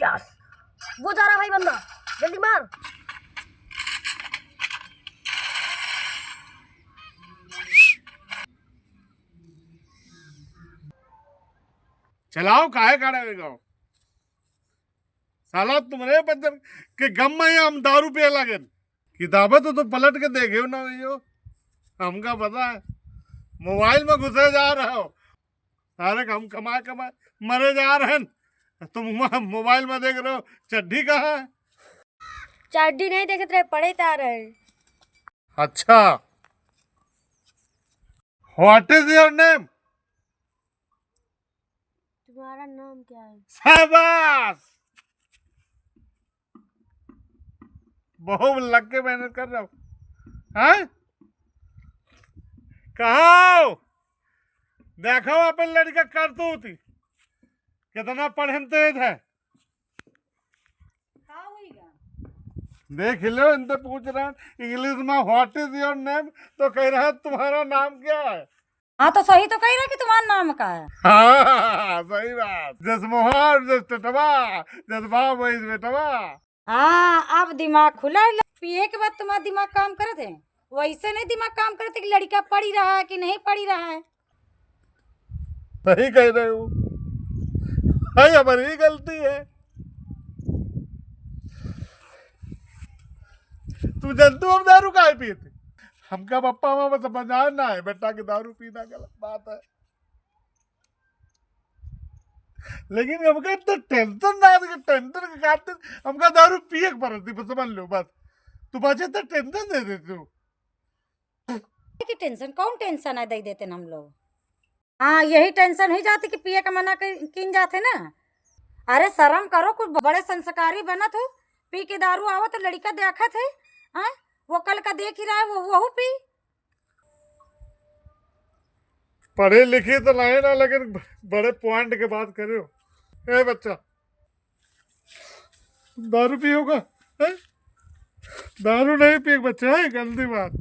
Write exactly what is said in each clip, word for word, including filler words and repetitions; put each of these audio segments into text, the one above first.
क्या? वो जा रहा भाई बंदा, जल्दी मार। चलाओ, काहे खड़ा हो जाओ? साला, तुम्हरे बंदर के गम में हम दारू पिए लागेन। किताबें तो तुम पलट के देखे हो ना भैया, हमका पता है। मोबाइल में घुसे जा रहे हो। सारे हम कमाए कमाए मरे जा रहे हैं, तुम मोबाइल में देख रहे हो। चड्ढी कहाँ है? चड्ढी नहीं देखत रहे, पढ़े त आ रहे। अच्छा, what is your name? तुम्हारा नाम क्या है? शाबाश, बहुत लग के मेहनत कर रहा हूँ। हैं? कहाँ हो? देखो अपन लड़का करतूत, कितना पढ़े में तेज है। का होइगा? देख लो, इनसे पूछ रहे हैं इंग्लिश में, "What is your name?" तो कह रहा है, "तुम्हारा नाम क्या है?" हाँ, तो सही तो कह रहा कि तुम्हारा नाम का है। हाँ, सही बात। जस मोहर, जस टटवा, जस बाबू, इस बेटवा। हाँ, अब दिमाग खुला है। पिए के बाद तुम्हारा दिमाग काम करत है, वैसे नहीं दिमाग काम करत है कि लड़का पढ़ी रहा है कि नहीं पढ़ी रहा है। सही कह रहे हो, भाई, हमारी ही गलती है। तू जानतू हम दारू काहे पिए थे? हमका पप्पा मामा समझाए ना है बेटा कि दारू पीना गलत बात है, लेकिन हमका इतना टेंशन ना है कि टेंशन के खातिर हमका दारू पिए के पड़त थी, बस समझ लो बस। तू बचे तो टेंशन दे देते हो। कि टेंशन, कौन टेंशन है, दे देते न हम लोग। हाँ, यही टेंशन ही जाती कि पिए का मना कर, किन जाते ना। अरे शर्म करो, कुछ बड़े संस्कारी बनत हो, पी के दारू आवत तो लड़का देखत है, हाँ, वो कल का देख ही रहा है, वो वहू पी। पढ़े लिखे तो नहीं ना, लेकिन बड़े पॉइंट के बात करे हो। ए बच्चा, दारू पियोगा? हैं? दारू नहीं पिए बच्चा, है गलती बात।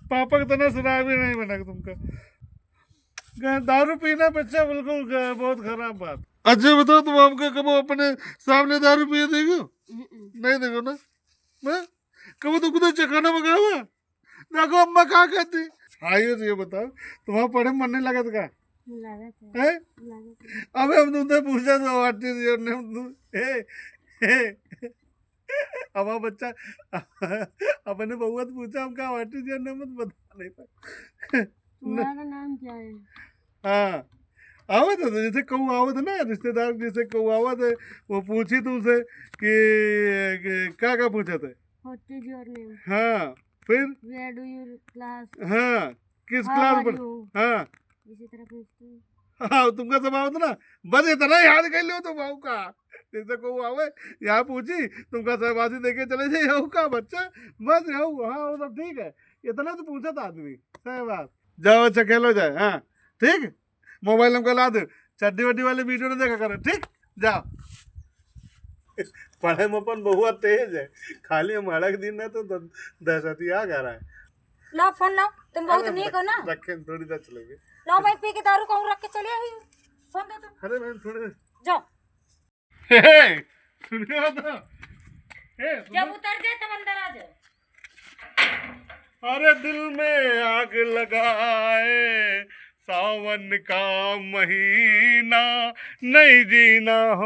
पापा की तरह शराबी नहीं बना तुमका। ग-, दारू पीना बच्चा बिल्कुल ग-, बहुत खराब बात। अच्छा बताओ, तुम हमको कबो अपने सामने दारू पिए देखो? हम्म। नहीं देखो ना? हैं? कबो तुमको तो चखना मंगावा? देखो अम्मा का कहती। हाँ, ये तो ये बताओ, तुम्हारा पढ़े में मन नहीं लगत का? लगत है। हैं? लगत है। अबे हम तुमसे पूछा तो what is your name, तुम, हे, हे। हमारा बच्चा अपने बउआ से पूछा, हम कहा what is your name, तो बता नहीं पाए। तुम्हारा नाम क्या है? हाँ, आवत है तो जैसे कहू आवत है ना, रिश्तेदार जैसे कहू आवत है, वो पूछी तुमसे कि, कि का का पूछत है? What is your name? हाँ, फिर? Where do you class? हाँ, किस How क्लास are पढ़-, you? हाँ। इसी तरह पूछती हूँ। हाँ, तुमका सब आवत ना, बस इतना याद कर लियो तो बाबू का। जैसे कहू आवे, यहाँ पूछी, तुमका सब आदमी देखे चले जाए, यहू का बच्चा, बस यहू, हाँ, वो सब ठीक है। इतना तो पूछत आदमी, सही बात। जाओ, अच्छा, खेलो जाए, हाँ, ठीक? मोबाइल हमका ला दो, चड्डी वड्डी वाली वीडियो न देखा करे, ठीक? जाओ। पढ़े में अपन बहुआ तेज है, खाली हम अड़क दिन ना तो द-, दहशतिया घर है। लाओ फोन लाओ, तुम बहुत अरे नीक हो ना। रखें, थोड़ी देर चलेंगे। लाओ भाई, पी के दारू कहूँ रख के चले आई। फोन दे तुम। अरे मैम, थोड़े जाओ। हे, सुनियो तो। हे, सुनो। जब उतर जाए तब अंदर आ जाए। अरे दिल में आग लगाए, सावन का महीना, नहीं जीना हो।